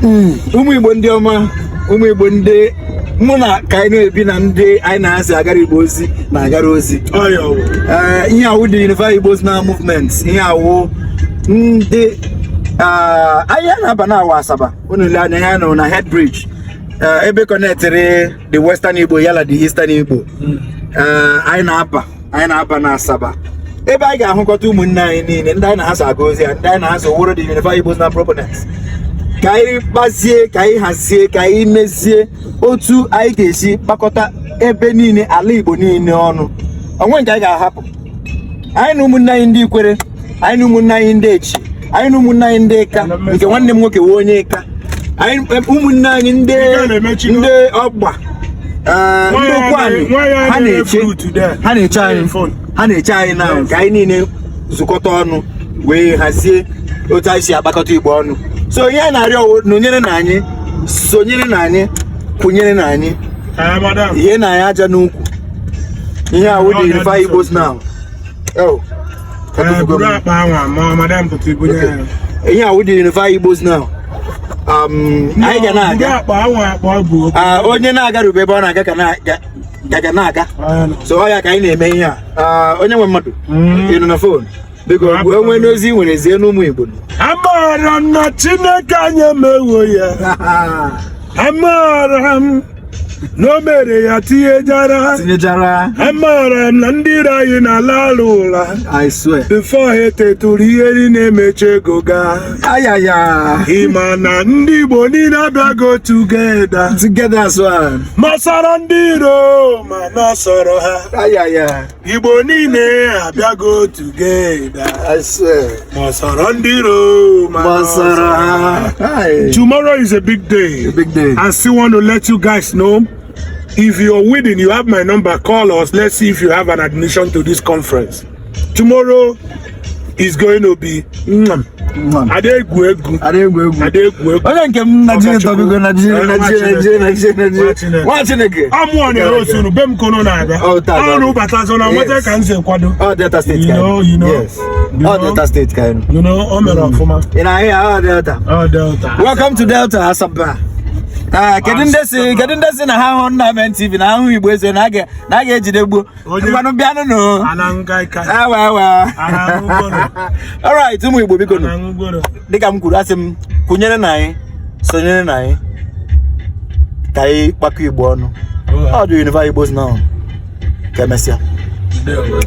Ụmụ Igbo ndị ọma, ụmụ Igbo ndị mụ na ka anyị na-ebi na ndị anyị na-asị agara Igbo ozi na-agara ozi. Ee, ihe awụ the Unify Igbos Now movement. Ihe awụ ndị ahịa na-aba na awa Asaba. Unu lee anya ya nọ na Head Bridge, ebe connectịrị the Western Igbo yala the Eastern Igbo. Anyị na-aba na Asaba, ebe anyị ga-ahụkọta ụmụnne anyị niile, ndị anyị na-asa aga ozi ya, ndị anyị na-asa woro the Unify Igbos Now proponents, ka anyị kpazie, ka anyị hazie, ka anyị mezie otu anyị ga-esi kpakọta ebe niile, ala Igbo niile ọnụ. Onwe nke anyị ga-ahapụ. Anyị na ụmụnne anyị ndị Ikwere, anyị na ụmụnne anyị ndị Echi, anyị na ụmụnne anyị ndị Ịka, nke nwanne m nwoke wee onye Ịka, anyị ụmụnne anyị ndị ndị Ọgba, ndị Ụkwụanị, ha na-eche anyị, ha na-eche anyị na ka anyị niile zukọta ọnụ wee hazie otu anyị si akpakọta Igbo ọnụ. So ihe anyị na-arịọ wụ nọnyere na anyị, sonyere na anyị, kwụnyere na anyị, ihe na anyị aja n'ukwu. Ihe awụ the Unify Igbos Now. Oh, buru akpa anwa ma madam pụta ibunye ya. Ihe awụ the Unify Igbos Now. Anyị ga Buru na-aga. akpa anwa, akpa bụ Ah, onye na-agarube ebe ọ na-aga ka ga na-aga. So ọ ya ka anyị na-eme ihe a. Ah, onye nwe mmadụ, ị nọ na phone, biko onwe n'ozi ị nwere zie n'ụmụ Igbo. Amaara m na Chineke anyị emewo ya. Amaara m na o mere ya tinyejara. Tinyejara. Amaara m na ndị iro anyị na-ala ala ụla. I swear. Before ha etetụrụ, ihe niile emecha ego gaa. Ayaya. Ịma na ndị Igbo niile abịago together. Together as one. Masara ndị iro ma na ọsọrọ ha. Ayaya. Igbo niile abịago together. I swear. Masara ndị iro ma na Gbasara ọsọrọ ha. ha. Hi. Tomorrow is a big day. A big day. I still want to let you guys know, if you're willing, you have my number, call us. Let's see if you have an admission to this conference. Tomorrow is going to be. Ada egwu egwu. Ada egwu egwu. Ada egwu egwu. Onye nke m na Chineke Ọkachukwu. biko na Chineke na Nwa Chineke Chineke. Chineke Chineke. Nwa Chineke. Nwa Chineke. Amụọ na-ere unu be m kono na-abịa. Ọ, taa ka ọ Ọrụ dị. batazo na nweta ka m si kwado. Ọ Delta State You ka know, anyị. you know. Yes. You Ọ know. Delta State ka anyị. O mere ọfụma. Ị na-ahụ ya, ọ Delta. Ọ Delta. Welcome to Delta, Asaba. Ah, kedu ndị si na ha hụ Nna Men TV na ahụ Igbo eze na a ga-ejide gbuo? Ngwanụ, bịanụ nụ. Ana ngaika. Awa awa. Ana ṅụgoro. Alright, ụmụ Igbo, biko nụ. Ana ṅụgoro. Dịka m kwuru, asị m kwụnyere na anyị, sonyere na anyị, ka anyị kpakọ Igbo ọnụ. Ọ dị Unify Igbos Now. Ka emesịa. Ndewo.